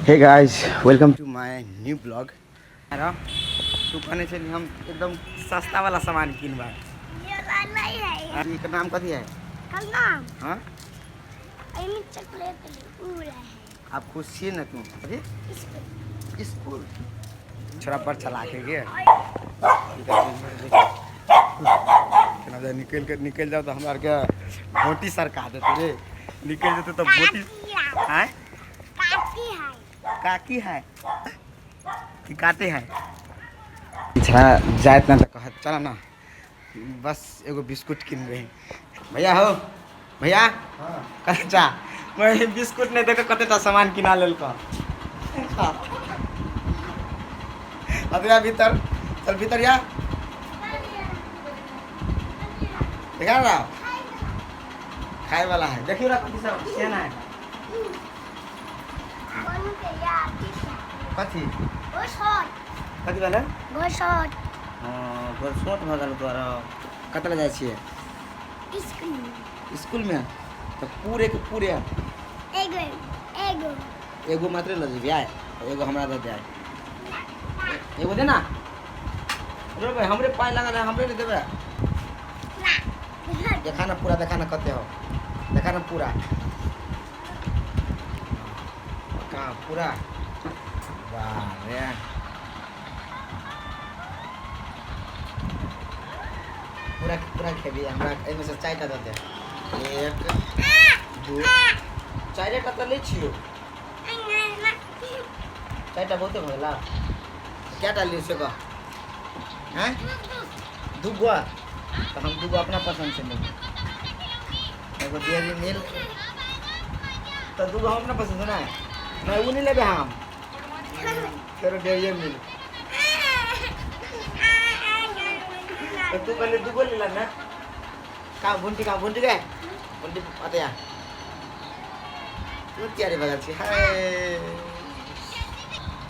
Hey guys, welcome to my new blog. तू कहने छली हम एकदम सस्ता वाला सामान किनबा। ये नहीं है। एकर नाम कथी है? कल नाम। हाँ? एमे चॉकलेट उड़ है। आप खुश छियै ने तू? अरे स्कूल। स्कूल छोड़ा पर चला के गे केना जाए, निकलि के निकलि जाओ तऽ हमरा आरके भोटी सरका देतै रे। निकलि जेतै तऽ भोटी। आँय? काकी है। काकी है कि काटे है? छड़ा जाइत ना तऽ कहत चल ना, बस एगो बिस्कुट किनबै। भैया हो भैया, कच्चा मैं बिस्कुट नहीं देख कतेटा सामान किना लेलक। अभी आ भीतर चल, भीतर या देखा रहा खाए वाला है। देखियो ना कथी सब से ना है। कोन के या की? कथी? ओ शॉट। कथी वाला? गो शॉट। हाँ, गोल शॉट भऽ गेल तोरा। कतऽ लए जाइ छियै? स्कूल। स्कूलमे तऽ पूरे के पूरे? एगो एगो। एगो मात्रे लऽ जेबही आइ, एगो हमरा दऽ दे आइ। एगो दे ना रे भाई, हमरे पाइ लागल है, हमरे नहि देबै? ना। देखा ना पूरा, देखा ना कते हो, देखा ना पूरा। कहाँ पूरा? वाह रे, पूरा पूरा खेबी। हमरा एहिमे से चारिटा दऽ दे। एक, दू, चारिटा तऽ लै छियौ। चारिटा बहुते भऽ गेला। कएटा लियौ से कह। आँय, दूगो? तऽ हम दूगो अपना पसन्द से लेबै, एगो डेयरी मिल्क। तऽ दूगो हम अपना पसन्द से। नहि नहि, ओ नहि लेबै हम, फेरो डेयरी मिल्क। तऽ तू कहली दूगो लेला ने। कहाँ भुंटी? कहाँ भुंटी गे? भुंटी अतः या तू तैयारी भऽ गेल छी। हाय,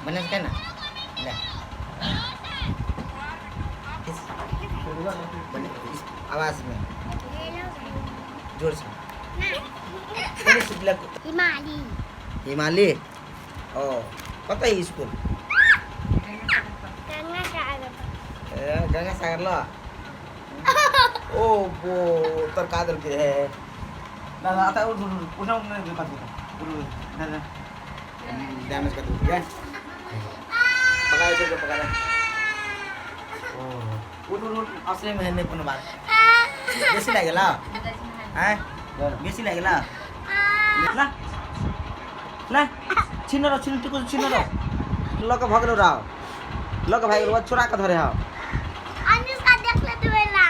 बढ़िआँ से ना ले। आवाज में जोर से कोन स्कूल? हिमाली। हिमाली। ओ कतऽ स्कूल? गंगा सागर। ए, गंगा सागर ल। ओ बो तरका देलकै हे। ना ना, आता उठ उठ उठ उठ, नहीं कत उठ ना ना, डैमेज कर देलकै। पकड़ा छै, पकड़ा। ओ उठ उठ उठ, असली में नहीं कोनो बात। बेसी लागेला? आँय, बेसी लागेला? ला ला, छिन रह, छिन टिको, छिन रह। लऽ कऽ भऽ गेलौ राव, लऽ कऽ भागि गेलौ, छोड़ा कऽ धरे हौ। अनुष्का देख ले दुवेला।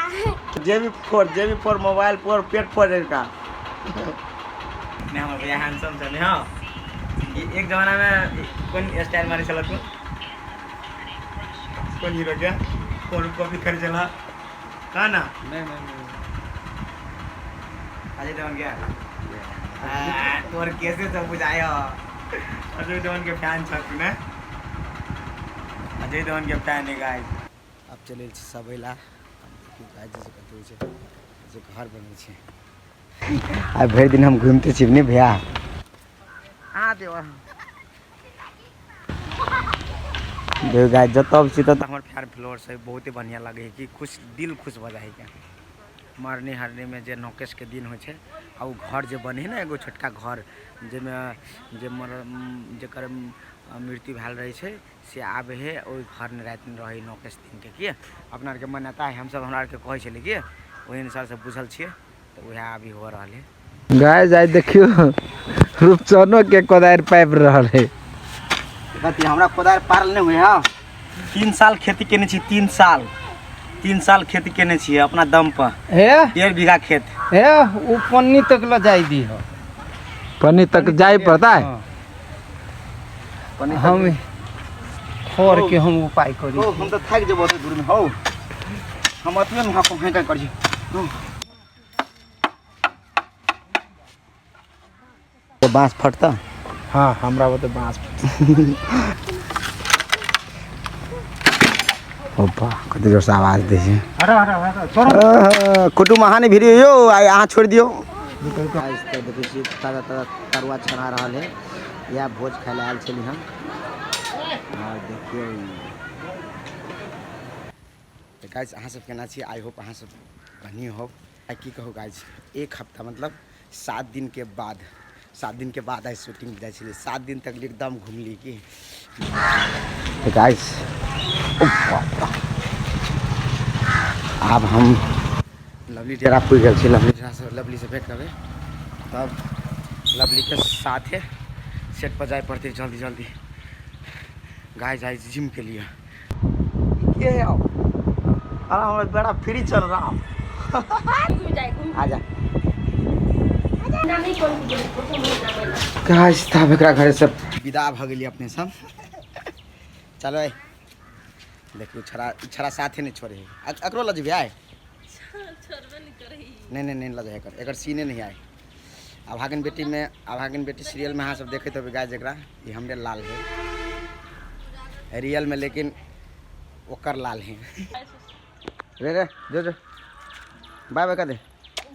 जेबी फोड़, जेबी फोड़, मोबाइल फोड़, पेट फोड़ का नहीं। हमर भैया हैंडसम छै ने? हाँ, एक जमाना में कोन स्टाइल मारे छल तू? कोन हीरो के कोन कॉपी करे छल? कहा ना। नहीं नहीं नहीं। अजय देवगन के तोर कैसे सब बुझाय हो। अजय देवगन के फैन छ तू ने? अजय देवगन के फैन है गाइस। अब चलै छी सबैला। देखियौ गाइस, जे कतौ छै जे घर बनै छै। आइ भरि दिन हम घुमिते छी ने भैया। आ देव देखियौ गाइस, जतऽ छी ततऽ हमर फैन फ्लोर से बहुते बढ़िआँ लगै है कि खुश, दिल खुश भऽ जाइ है। मरनी हरनीमे जे नौकेशके दिन होइ छै आ ओ घर जे बनै है ने, एगो छोटका घर जाहिमे जे मर जकर मृत्यु भेल रहै छै से आबै है, ओहि घरमे रातिमे रहै नौकेश दिनके। की अपना आरके मान्यता है, हमसब हमरा आरके कहै छलै कि ओहि अनुसारसँ बुझल छियै, तऽ वएह अभी हो रहल है। गाय जाय देखियो, रूपचनो के कोदारि पाबि रहल है। कथी हमरा कोदारि पारल नहि हुए है? 3 साल खेती केने छी, 3 साल, 3 साल खेती केने छियै अपना दम पर। हे। 1.5 बीघा खेत। हे, ओ पन्नी तक ल जाय दी हो। पन्नी तक जाय पड़ता है। हाँ। हम खोर के हम उपाय करी। हो, हम तऽ थाकि जेबो ओते दूरमे। हौ, हम अतबे मे हाँको हाँका करी। बाँस फटता। हाँ, हमरा बते बाँस। ओ बा, कते जोर से आवाज दै छै। हरा हरा हरा छोड़ो। कुटुम अहाँ नहि भिड़ियौ यौ, आइ अहाँ छोड़ि दियौ। तऽ देखै छियै, ताजा ताजा तरुआ छना रहल है। इएह भोज खाय लए आयल छली हम। आओर देखियौ तऽ गाइस, अहाँ सब केना छी? I hope अहाँ सब बढ़िआँ हो। आइ की कहू गाइस, एक हफ्ता मतलब 7 दिन के बाद, 7 दिन के बाद आइ शूटिंग जाइ छलियै। 7 दिन तक एकदम घुमली की। तऽ गाइस, ओ बाबा, आब हम लवली डेरा पुरि गेल छी। लवली डेरा से लवली से भेंट करबै, तब लवली के साथे सेट पर जाय पड़तै जल्दी जल्दी। गाइस, आइ जिम के लिए के है? आओ, अरे हमरा बड़ा फ्री चल रहा। आ जा गाइस। तब एकरा घरे से विदा भऽ गेली अपने सब। चलो, देखियौ, छड़ा छड़ा साथे नहीं छोड़े है। एकरो लऽ जेबै आइ? नहीं नहीं नहीं, लऽ जाए एकर, एकर सीने नहीं आए। अभागिन बेटी में, अभागिन बेटी सीरियल में अहाँ सब देखैत होबै गाइस, जकरा ई हमरे लाल है रियल में, लेकिन ओकर लाल है। रे रे, जो जो, बाय बाय कर दे।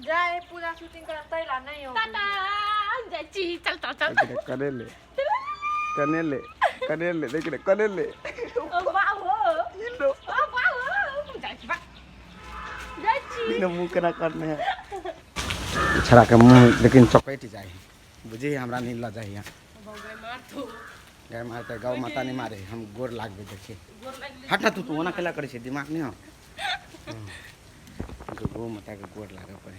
जाए पूरा शूटिंग करते ला नहीं हो। टाटा, जाइ छी, चल चल चल। कने ले, कने ले, कने ले, देख रे, कने ले। ओ बाबू, ओ बाबू, जाइ छी, बा जाइ छी। मुँह केना करने है छड़ा के मुँह, लेकिन चपेट जाइ है बुझी, हमरा नहीं लऽ जाइ। गाय मारते? गौ माता नहीं मारे। हम गोर लागबे, देखिए। हट ना तू, तू ओना केला करै छै? दिमाग नहीं हो? गौ माता के गोर लागे पड़े।